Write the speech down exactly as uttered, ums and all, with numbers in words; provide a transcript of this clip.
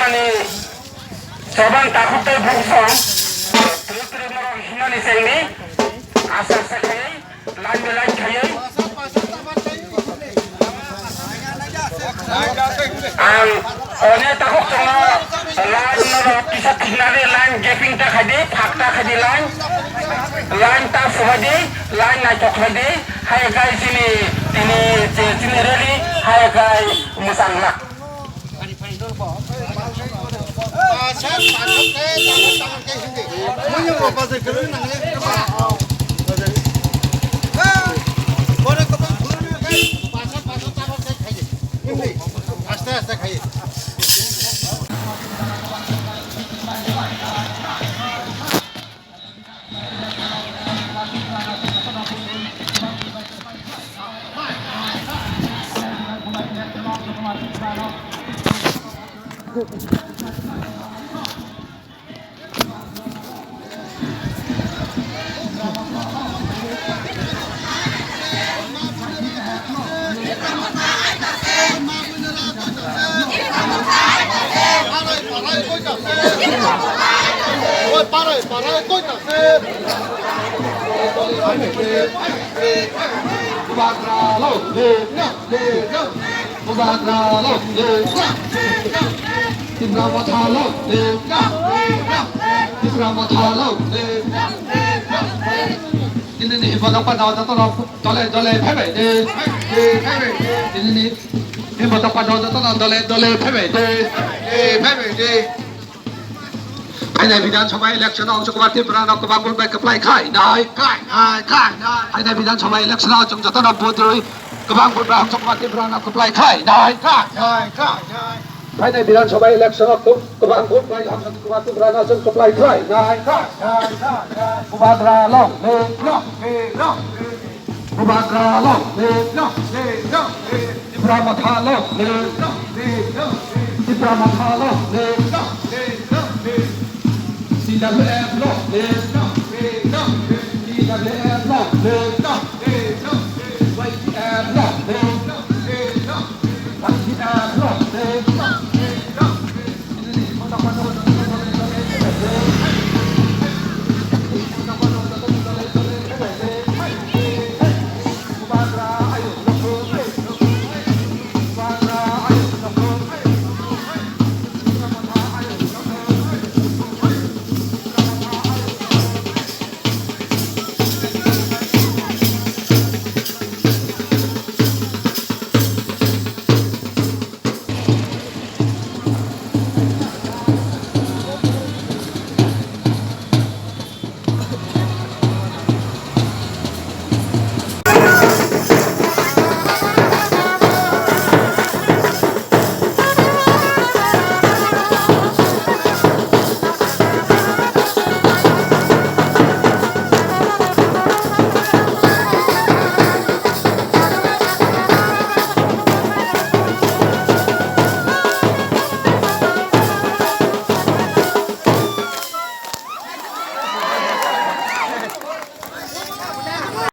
Ani chobang takhuk tei bukhuk song twrwk twrwk norok himani chengni asa asa khaiwi line by line khaiwi ang onek takhuk chwngno line norok kisa tiknani line gaping ta khaidi, phak ta khaidi line, line ta subaidi, line naithok khaidi, hai khai chini tini je chini rally hai khai mwchang lak. Aste aste khai. Tipra Motha long live. Tipra Motha long live. Nini ni himba dokpa no joto no dole dole phaibai de. Nini ni himba dokpa no joto no dole dole phaibai de. Phaibai de. Phainai Bidhan Sabha election o Angso Kumar Tripura no kwbang vote bai kwplai khlai nai. Khlai nai, khlai nai. Phainai Bidhan Sabha election o chwng joto no vote rwi kwbang vote bai Angso Kumar Tripura no kwplai khlai nai. Khlai nai, khlai nai. Phainai Bidhan Sabha election o kwbang vote bai Angso Kumar Tripura no chwng kwplai khlai nai. Bubagra long live. Bubagra long live. Tipra Motha long live. Tipra Motha long live. C W F long live. C W F long live. Y T F long live. Y T F long live.